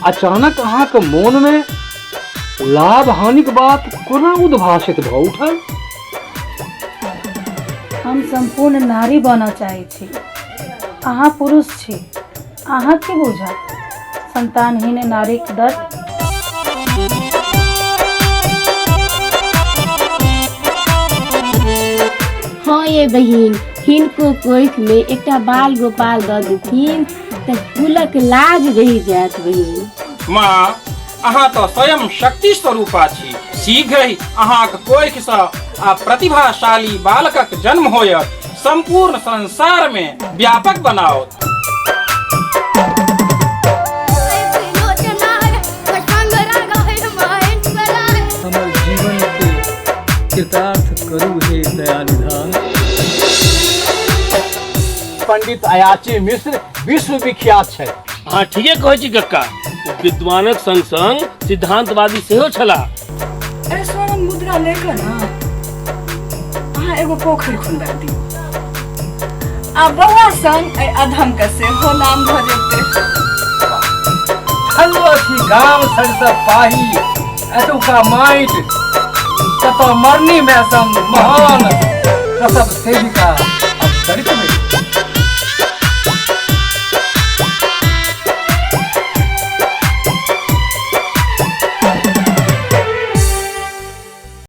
अचानक अहाँक मोनमे लाभ हानिक बात कोना उद्भासित भऽ उठल? हम सम्पूर्ण नारी बनऽ चाहै छी। अहाँ पुरुष छी, अहाँ की बुझब संतानहीन नारीक दर्द? हाँ ये बहिन, हिनको कोखि में एकटा बाल गोपाल दऽ देथिन तऽ कुलक लाज रहि जायत बहिन। माँ, अहाँ तऽ स्वयं शक्ति स्वरूपा छी। शीघ्र ही अहाँक कोखिसँ आ प्रतिभाशाली बालकक जन्म होयत, संपूर्ण संसार में व्यापक बनाओत। हमर जीवन के कृतार्थ करू हे दयानिधान। पंडित अयाची मिश्र विश्व विख्यात छथि। अहाँ ठीके कहै छी कक्का, ओ विद्वानक संग संग सिद्धांतवादी सेहो छलाह। एहि स्वर्ण मुद्रा लेकर ना अहाँ एगो पोखरि खुनबा दियौ आ बौआ संग एहि अधम के सेहो नाम भऽ जेतै। धन्य अछि गाम सरिसब पाही, एतुका माटि, जतऽ मरनी माय सन महान प्रसव सेविका अवतरित भेल।